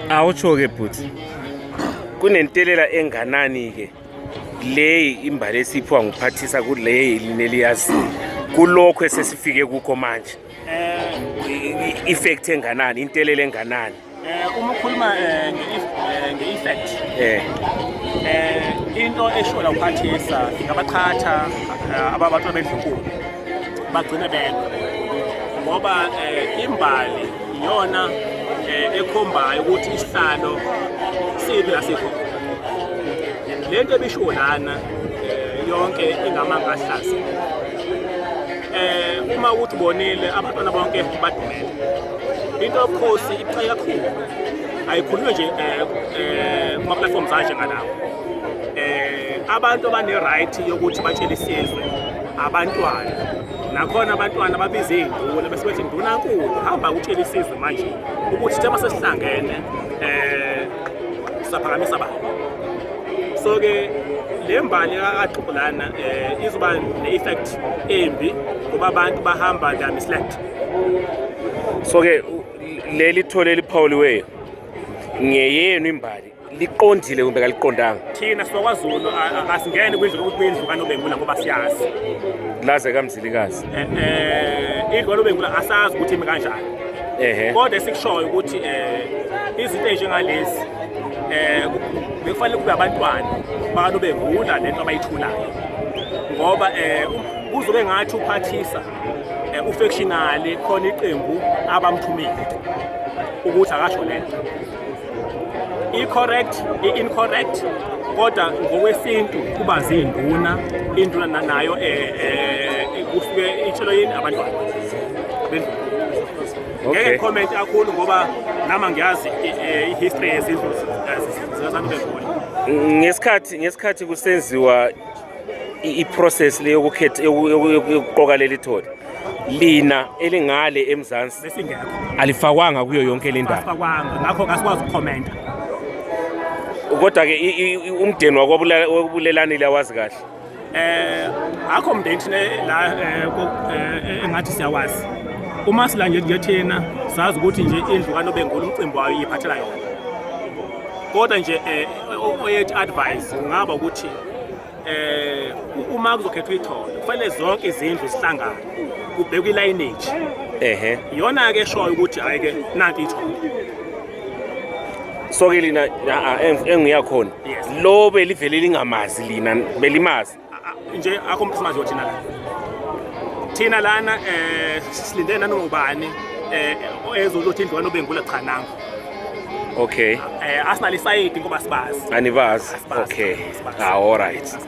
Awutsho-ke bhuti, kunentelela enganani-ke leyi imbali esiphiwa nguphathisa kuleyi neliyaziyo kulokhu esesifike kukho manje? I-effect enganani, intelelo enganani? Uma ukhuluma nge-effect, into eshola uphathisa ingabaqhatha abantu bendlunkulu bagcine belwa, ngoba imbali iyona ekhombayo ukuthi isihlalo siphi la sikhona. Le nto ebishiwo lana yonke ingamanga ahlaza. Uma ukuthi ubonile, abantwana bonke badumele. Into yobukhosi ibucayi kakhulu, ayikhulunywe nje kuma-platforms anjengalawo. Abantu abane-right yokuthi batshele isizwe abantwana, nakhona abantwana babiza iy'nduna bese bethi, "Ndunankulu, hamba utshele isizwe manje ukuthi thema sesihlangene saphakamisa bani." So-ke le mbali kaXuku lana izoba ne-effect embi ngoba abantu bahamba, they are misled. So-ke leli thole eliphawuliweyo ngeyenu imbali, liqondile kumbe kaliqondanga? Thina sibakwaZulu asingeni kwindlu kaNobengula ngoba siyazi. Laze kaMzilikazi. Indlu kaNobengula asazi ukuthi imi kanjani, kodwa esikushoyo ukuthi izinto ey'njengalezi bekufanele kube abantwana bakaNobengula lento abayithulayo, ngoba kuzobe ngathi uphathisa ufactionally, khona iqembu abamthumile ukuthi akasho lento. I-correct, i-incorrect, kodwa ngokwesintu kuba ziyinduna, induna nayo kusuke itshelo yini abantwana bendlu. Ngeke ngicomment kakhulu ngoba nami angiyazi i-history yezindlu zikaNobengula. Ngesikhathi kusenziwa i-process le yokukhetha, yokuqoka leli thole, lina elingale eMzansi Besingekho. alifakwanga kuyo yonke le ndaba? Asifakwanga, ngakho kasikwazi ukukhomenta. Kodwa-ke umndeni wakwaBulelani liyawazi kahle? Akho mndeni thina la engathi siyawazi. Uma sila nje thina sazi ukuthi nje indlu kaNobengula umcimbi wayo iphathela yona, kodwa nje oyethu advice kungaba ukuthi uma kuzokhethwa ithole kufanele zonke izindlu zihlangane, kubhekwe ilineage. Iyona-ke eshoyo ukuthi hhayi-ke nanti ithole. So-ke lina engiyakhona lo belivele lingamazi, lina belimazi? Nje akho umuntu simaziyo thina la. Thina lana silinde nanoma ubani ezokuthi indlu kaNobengula, cha, nangu. Asinalo isayidi ngoba sibazi. Anibazi. Asibazi. Okay. Asibazi. Ah, all right. Asibazi.